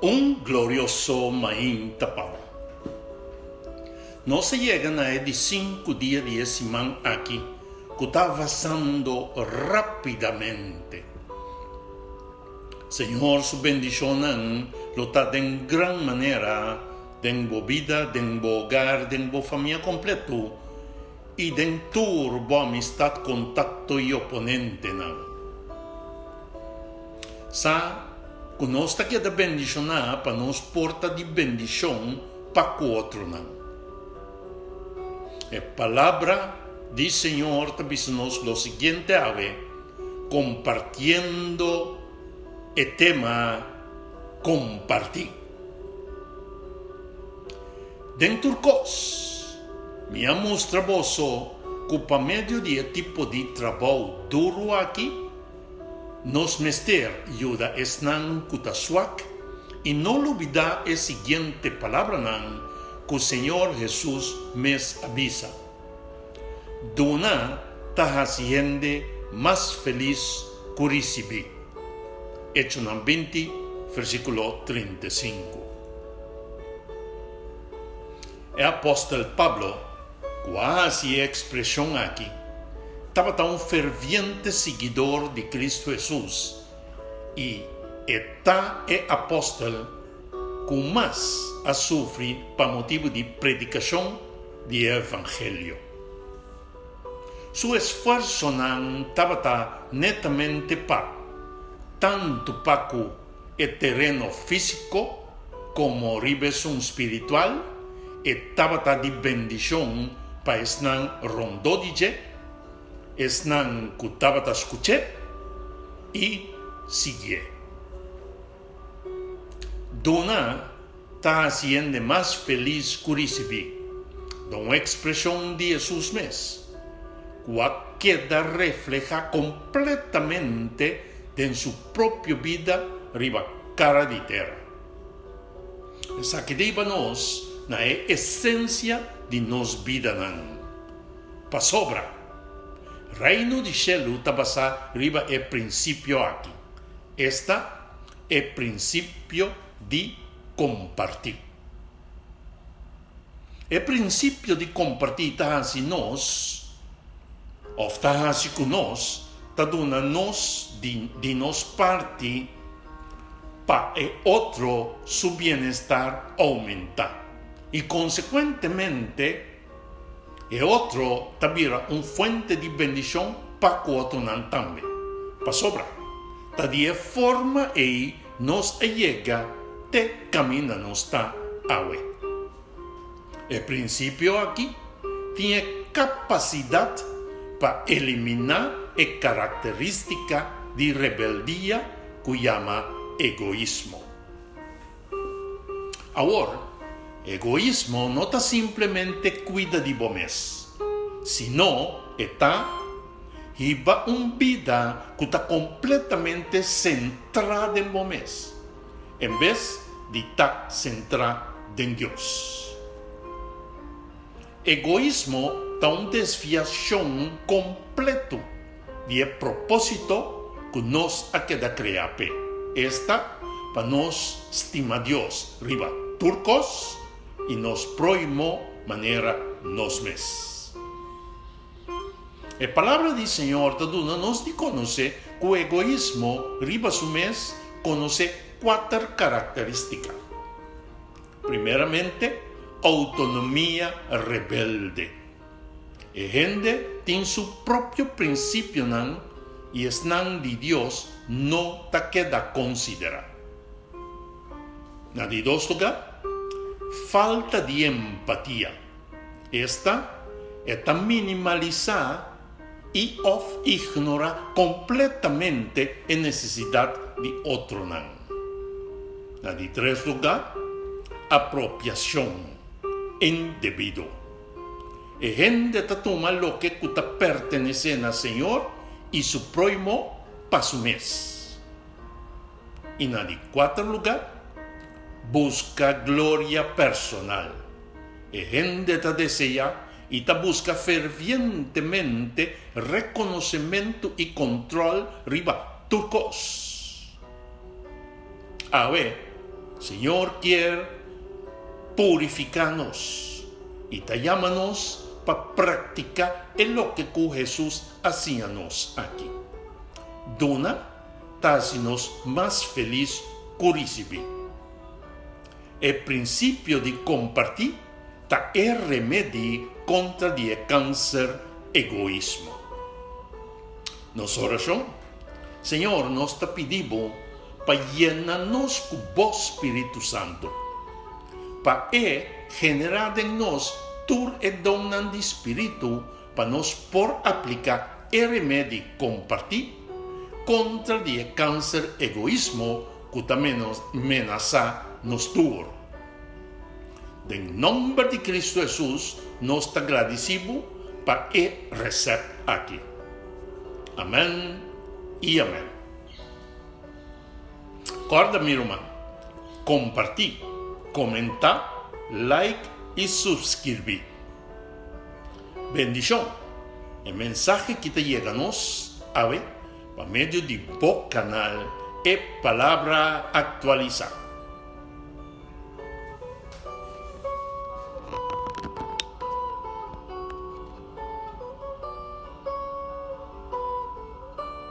Un glorioso mainta pa bo. Nos a yega na e di sinku dia di e siman aki ku ta avasando rápidamente. Señor su bendishonnan lo ta den gran manera den bo bida, den bo hogar, den bo famia kompleto i den tur bo amistat, kontakto i oponentenan. Sa ku nos ta keda bendishoná pa nos por ta di bendishon pa ku otronan. E Palabra di Señor ta bisa nos lo siguiente awe, kompartiendo e tema Kompartí. Den tur kos, mi a mustra boso ku pa medio di e tipo di trabou duru aki, Nos mester yuda esnan ku ta swak i no lubidá e siguiente palabranan ku Señor Hesus mes a bisa, Duna ta hasi hende mas felis ku risibí. Echonan binti, versíkulo 35. E apòstel Pablo, ku a hasi e ekspreshon aki, tabata un ferviente siguidor di Kristu Hesus i e ta e apòstel ku mas a sufri pa motibu di predikashon di e evangelio. Su esfuersonan tabata netamente pa, tantu pa ku e tereno físiko komo riba esun spiritual, e tabata di bendishon pa esnan rondó di dje, esnan ku tabata skuch'é i siguié. Duna ta hasi hende mas felis ku risibí, ta un ekspreshon di Hesus mes, ku a keda reflehá kompletamente den su propio bida riba kara di tera. Esaki ta hiba nos na e esensia di nos bidanan. Pasobra, Reino di shelu ta basá riba e prinsipio aki, esta, e prinsipio di kompartí. E prinsipio di kompartí ta hasi nos, òf ta hasi ku nos ta duna nos di di nos parti pa e otro su bienestar oumentá i konsekuentemente e otro ta bira un fuente di bendishon pa ku otronan tambe. Pasobra ta di e forma ei nos a yega te kaminda nos ta awe. E prinsipio aki tin e kapasidat pa eliminá e karakterístika di rebeldia ku yama egoismo. Awor, egoismo no ta simplemente kuida di bo mes, sino e ta hiba un bida ku ta kompletamente sentrá den bo mes, en bes di ta sentrá den Dios. Egoismo ta un desviashon kompleto di e propósito ku nos a keda kreá p'e, esta, pa nos stima Dios riba tur kos i nos próhimo manera nos mes. E Palabra di Señor ta duna nos di konosé ku egoismo riba su mes konosé kuater karakterístika. Primeramente, outonomia rebelde. E hende tin su propio prinsipionan i esnan di Dios no ta keda konsiderá. Na di dos lugá, falta di empatia. Esta, e ta minimalisá i òf ignorá kompletamente e nesesidat di otronan. Na di tres lugá, apropiashon indebido. E hende ta tuma loke ku ta pertenesé na Señor i su próhimo pa su mes. I na di kuater lugá, buska gloria personal. E hende ta deseá i ta buska fervientemente rekonosementu i kontròl riba tur kos. Awe, Señor kier purifiká nos i ta yama nos pa praktiká e loke ku Hesus a siña nos aki. Duna ta hasi nos mas felis ku risibí. E prinsipio di kompartí ta e remedi kontra di e kanser egoismo. Nos orashon, Señor, nos ta pidi Bo pa yena nos ku Bo Spiritu Santu, pa E generá den nos tur e donnan di Spiritu pa nos por apliká e remedi kompartí kontra di e kanser egoismo ku ta menasá nos tur. Den nomber di Cristo Hesus nos ta gradici bo pa e recept aki. Amen y amen. Corda mi ruman, comparti, comenta, like y subscribi. Bendicion! E mensahe ki ta yega nos awe pa medio di bo canal E Palabra Actualisa.